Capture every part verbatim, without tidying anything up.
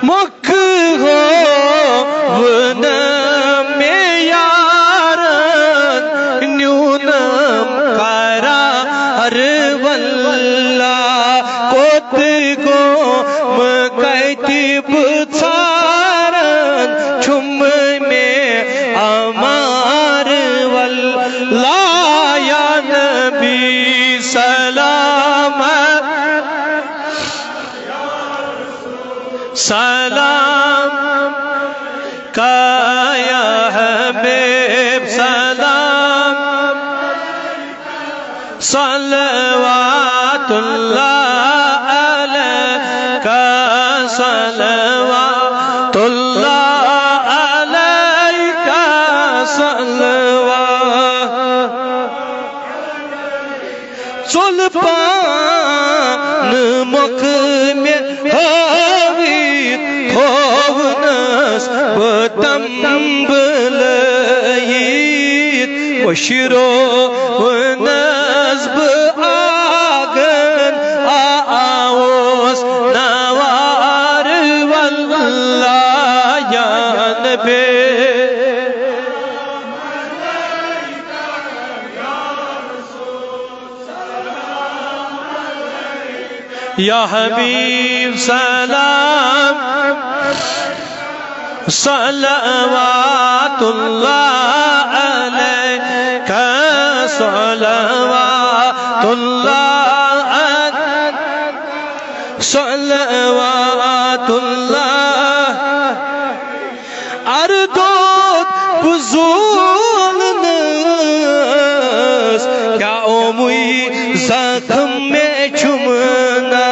مۄکھ ہوو نہٕ مےٚ یارن، نیوٗنم قرار واللہ۔ کوٚت گوٚم کتہِ بہٕ ژھارن، چھُم مےٚ امان واللہ۔ یا نبی سلام، سلام کا یا حبیب سلام، صلوات اللہ علیک، صلوات اللہ علیک، صلوات۔ ژوٚل پانہٕ مۄکھ مےٚ ہٲوِتھ، تھوونس بہٕ تمبہٕ لٲیِتھ۔ مٔشروونس بہٕ آنگن، آ-، آوُس نوار واللہ۔ یا نبی یا حبیب سلام، صلوات اللہ علیک، صلوات اللہ علیک، صلوات اللہ۔ عرض دوٚد بہٕ زولنس، کیٛاہ اومُے زخم مےٚ چھُم نا؟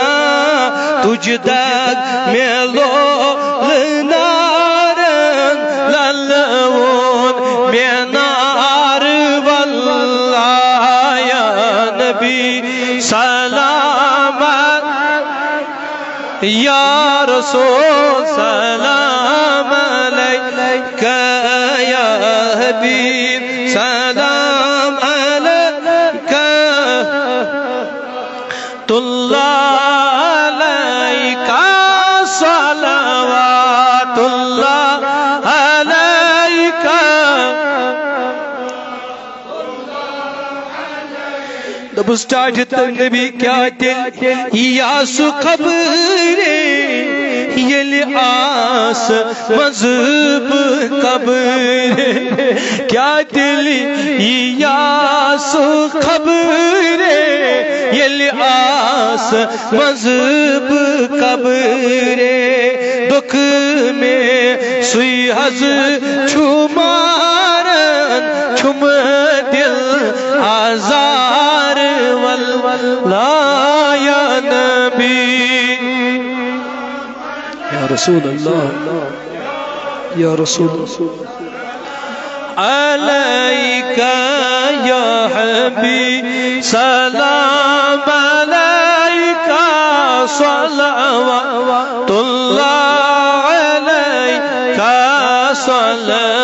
تُج دگ مےٚ لولہٕ نارن، للہٕ ووٚن مےٚ نار واللہ۔ یا نبی سلام، یا رسول سلام علیک، یا حبیب سلام علیک، اللہ علیک، صلوات اللہ علیک۔ دوٚپُس، ٹاٹھہِ تہٕ نبی کیٛاہ تیٚلہِ یی یا سُہ خبرے، ییٚلہِ آس منٛز بہٕ قبرے۔ کیٛاہ تیٚلہِ یی یا سُہ خبرے، ییٚلہِ آس منٛز بہٕ قبرے۔ دۄکھٕ مےٚ سُے حظ چھُ ماران، چھُم دِل آزار واللہ۔ یا نبی، یا رسول اللہ، یا رسول اللہ۔ علیک یا حبیب سلام علیک، صلوات اللہ علیک، صلوات